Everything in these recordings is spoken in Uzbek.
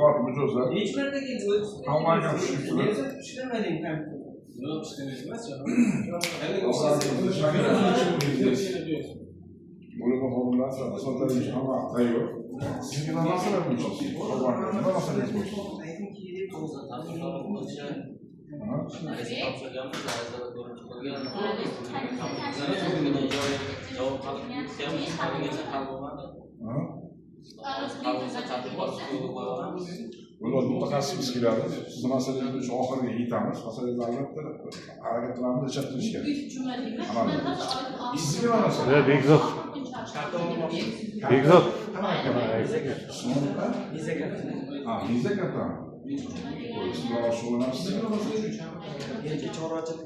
Soat mijozlar Necha marta keldi o'zi? Hammaga tushib turib. Ishlamading kompyuter. Yo'q, ishlamaydi emas. Bo'lima xodimlar hisoblanuvchi hamma tayyor. Sizga nima masala bo'yicha? Nima masalangiz bo'yicha? Ha? Ariza topshirganmiz, arizalar ko'rib chiqilgan. Javob haligacha hal bo'lmadi. Ha? Hal bo'lsa, tadqiqot stoliga qo'yaveramiz. Ular mutaxassis keladi. Sizni masalangizni shu oxiriga yetamiz. Masalangizni albatta harakat qilamiz, yechib qilishga. Sizga nima masala? Да, Bekzod. Bekzod. Qanaqa? Viza karta. Ha, viza kartami? Siz bilan shug'ullanasiz. Sizga nima masala? Chorvachilik.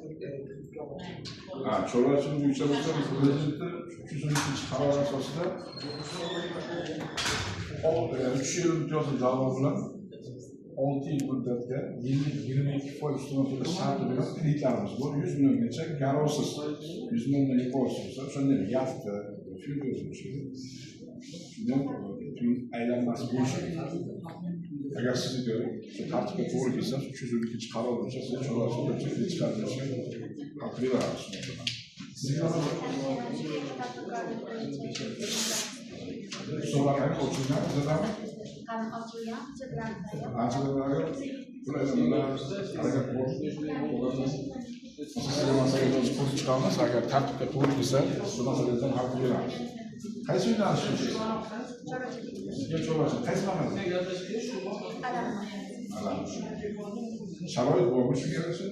Ha, chorvachilik bo'yicha bo'lsa, biz prezidentni 313-qaror asosida 3 yil imtiyozli da'vo bilan 6 yil muddatga yillik 22% ustama to'lash sharti bilan kreditlarimiz bor. 100 milliongacha garovsiz, 100 milliondan yuqorisi bo'lsa, o'shanda ham yaxta, futures bo'lishi kerak. Shunda ham pul aylanmasi bo'lishi kerak. Agar sizniki shu tartibga to'g'ri kelsa, 312-qaror bo'yicha sizga chorvachilik bo'yicha kredit chiqarib berishga haq beramiz. Sizga nima? Hisoblarni ochilgan bizadami? Ham ochilgan, hujjatlar tayyor. Anchadan pul aylanmalar harakat bor. Sizga masalani o'zi ko'rib chiqamiz. Agar tartibga to'g'ri kelsa, shu masaladan hal qilib beramiz. Qaysi uydan tushasiz? Sizga chorvachilik qaysi mahalla? Alam. Alam. Sharoit bormi shunga yarasha?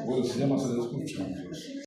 Bo'ldi, sizga masalangizni ko'rib chiqamiz.